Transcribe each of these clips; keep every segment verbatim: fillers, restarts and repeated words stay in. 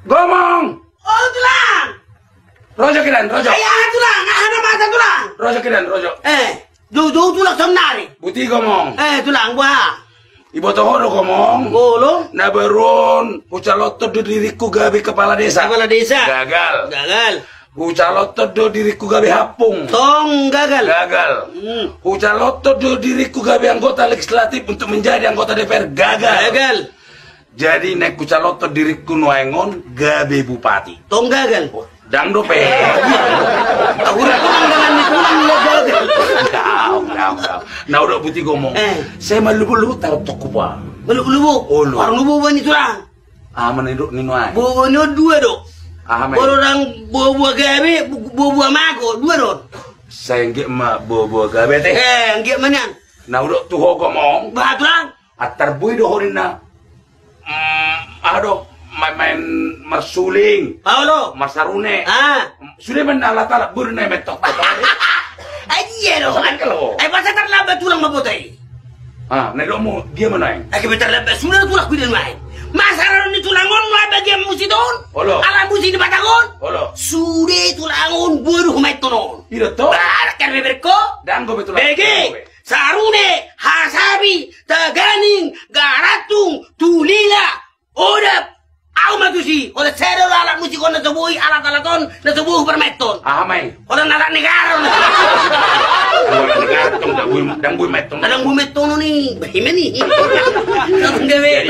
Gomong! O tulang! Rojo kidan, rojo. Ai aha tulang, aha na masa tulang? Rojo kidan, rojo. Eh, jou, jou tulang saonari. Buti gomong. Eh, tulang, boha? Diboto ho do gomong? Olo. Na baru on, hucalonhon do diringku gabe kepala desa. Kepala desa. Gagal. Gagal. Hucalonhon do diringku gabe hampung. Tong gagal. Gagal. Hmm. Hucalonhon do diringku gabe anggota legislatif untuk menjadi anggota D P R. Gagal. Gagal. Jadi naeng hucalonhon diringku nuaeng on gabe bupati. Tong gagal. Ndang dope. Tahu dah tulang dengan ni tulang na gagal. Ndang, ndang, ndang. Na hudok buti gomong. Eh. Sai mallubu-lubu taruhonku pa. Mallubu-lubu? Olo. Parlubu bani tulang. Aha ma na nidok ni nuaeng? Boaboa ni on dua do. Aha ma i? Molo ndang boaboa gabe, bo-, boaboa mago, dua do. Sai anggiat ma boaboa gabe ate. Eh, anggiat ma nian. Na hudok tu ho gomong. Boha tulang? Antar boi do ho ninna. Mm, aha do, main-main marsuling. Paolo. Marsarune. Ah. Sude ma ninna alat-alat boi do na i main tong. Ai dia do. Ai boasa tarlambat tulang mamboto i? Ah, na nidokmu dia ma nuaeng? Ai gabe tarlambat sude do tulang, huida nuaeng. Masa ra ni tulang on nuaeng bagian musik on? Olo. Alat musik ni Batak on? Olo. Sude tulang on boi do humainhon on. I do tong. Barak kan beberko? Ndang gabe tulang. Bege. Sarune, hasabi, taganing, garantung, tulila, odap. Au ma tusi, holan sada do alat musik on na so boi, alat-alat on na so boi huparmainhon. Aha ma i? Holan alat negara on. Alat negara tong ndang boi, ndang boi main tong. Ndang boi main tong on i. Bah, ima ni. Jadi,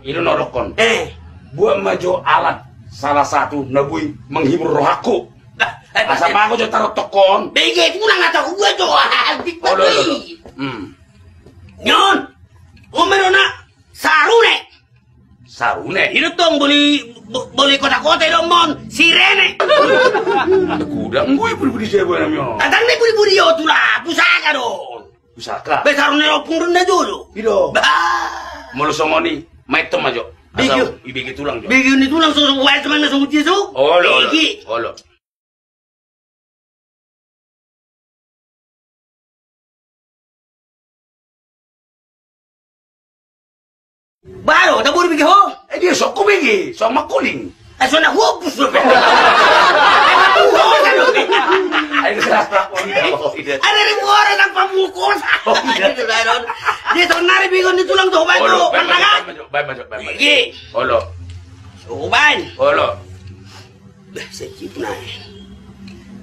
i do na hudokkon. Eh. Buat ma jo alat salah satu na boi menghibur rohangku. Asa mago jo taruhonku on. Bege tulang, asa hua jo. Olo, olo, olo. Hmm. Nion. On ma do na sarune. Sarune? I do tong boli, bo-, boli kota-kota i do on. Sirene. Godang boi budi-budi siapa namanya? Ndang na i budi-budi, o tulang, pusaka do on. Pusaka? Be sarune ompung do na jolo. I do. Bah. Molo songon i, main tong ma jo. Asa bege. Ibege tulang jo. Bege ni tulang so, so, wae teman na songon dia so. Olo, olo. Bege. Olo. Baru, tak boleh bege ho. Eh, dia sok ku bege, sok makuling. Eh, so na huopus do be. Ada di muara nang pamukos. Dia so nari bege ni tulang tu baru. Olo, bae ma jo, bae ma jo, bae ma jo. Olo. Uban. Olo. Bah, sedih na.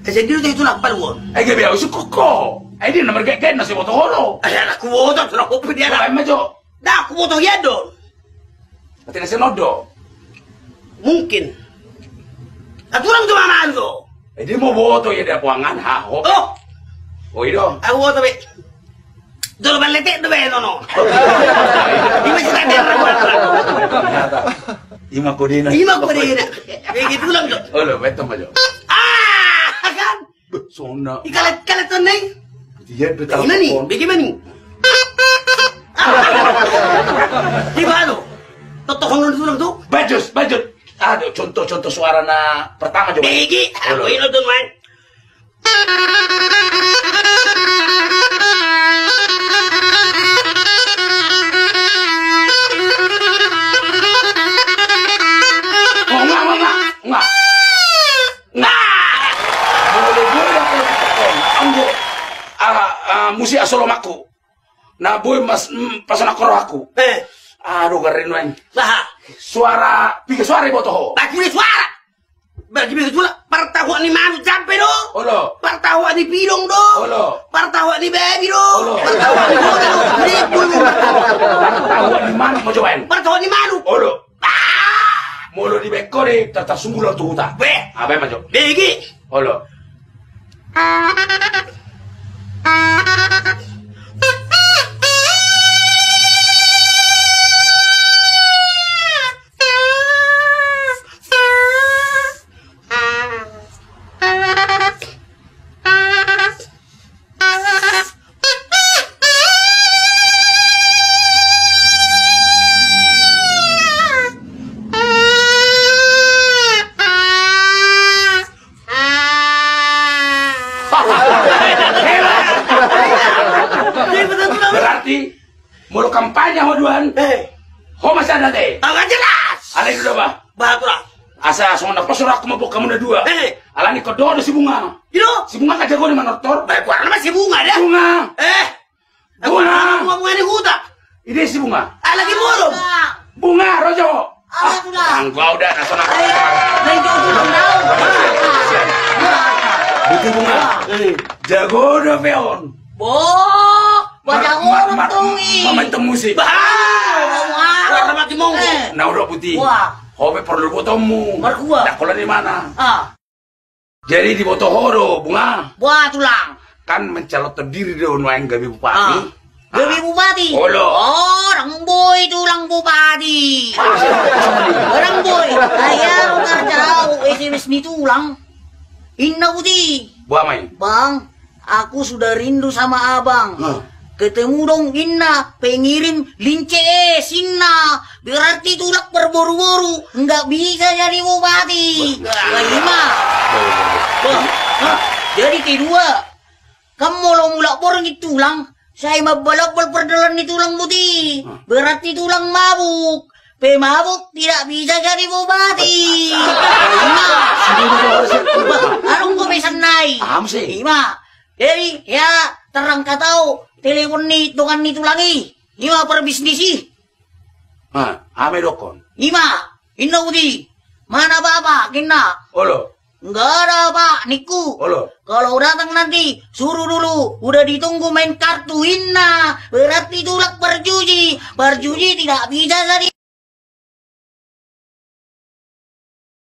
Eh, sedih tu itulah paluon. Eh, gabe au sukoko. Eh, dia nomor gek-gek nasi boto holo. Eh, anak kuboto, sudah kopi dia. Bae ma jo. Dah, kuboto ia do. Berarti nasi nodo. Mungkin. Aturan tu mama do. Eh, dia mau boto ia dia puangan, ha, ho. Oh. Oh, i do. Aku boto be. Jolo balete do bae nono. Ima sita der. Ima kodena. Ima kodena. Bege tulang jo. Olo, betul ma jo. Ah, kan. Beh, sona. Ikalet, kalet tonai. Dia betul. Ima ni, bege mani. Di balo. Toto hono tulang tu. Bajos, bajos. Aduh, contoh-contoh suara na pertama coba. Bege. Olo. Aku ino tuh, man. Oh, nga, nga, nga, nga. Nga. Boleh, boleh, aku. Anggo, ah, ah, musik asolomakku. Na boi mas, mm, pasonang rohangku. Eh. Aduh, garin wain. Lah. Suara, piga suara iboto ho? Bagi suara. Bagi bege tulang, partahuak ni manuk jampe do. Olo. Partahuak ni pidong do. Olo. Partahuak ni babi do. Olo. Partahuak ni kuda do. Partahuak ni manuk ma jo baen. Partahuak ni manuk. Olo. Ah! Molo dibaen ho di, tar-, tarsumbulan tu huta. Be. Ah, baen ma jo. Bege. Olo. Berarti molo kampanye ho duan, eh, ho masih ada. Ate. Tau gak jelas. Alai do ba. Bah, kurang. Asa songon na pos rohangku mamboan hamu na dua. Eh. Alani ko do do si Bunga. Ido. Si Bunga kan jago di manortor. Bah, kurang nama si Bunga dah. Bunga. Eh. Bunga. Bunga, Bunga ni huta. Ide si Bunga. Ah, lagi murung. Bunga, Rojo. Ah, tulang. Anggo udah, na sonang. Eh, main jauh tulang, tahu. Buti Bunga. Eh. Jago do pe on. Boh, baca urut tu i. Mamain tong musik. Bah. Warna mati monggo. Eh. Na udah putih. Wah. Ho pe porlu botomu. Markua. Dak kola di mana? Ah. Jadi diboto ho do, Bunga. Buah tulang. Kan mencalonkan diri do nuaeng gabe bupati. Ah. Gabe bupati? Olo. Oh, rang boi tulang bupati. Rang boi. Ayo, ngarjau S M S ni tulang. Inna buti. Buah mai. Bang, aku sudah rindu sama abang. Hah. Ketemu dong inna pengirim lince es inna. Berarti tulang berboru-boru. Nggak bisa jadi bupati. Wah. Lah, ima. Wah. Wah. Hah? Jadi kedua, kan molo mulak borngin tulang, sai mambal-ambal pardalan ni tulang buti. Hah. Berarti tulang mabuk. Pemabuk tidak bisa jadi bupati. Ima. Bah, adong do pesan nai. Ima. Jadi, ya, terang katau, telepon ni dongan ni tulang i. Ima perbisnis i. Ah, ame dokon. Ima, inna buti. Mana bapak, inna? Olo. Nggak ada, Pak, ningku. Olo. Kalau datang nanti, suruh dulu, udah ditunggu main kartu, inna. Berarti tulang parjuji. Parjuji tidak bisa jadi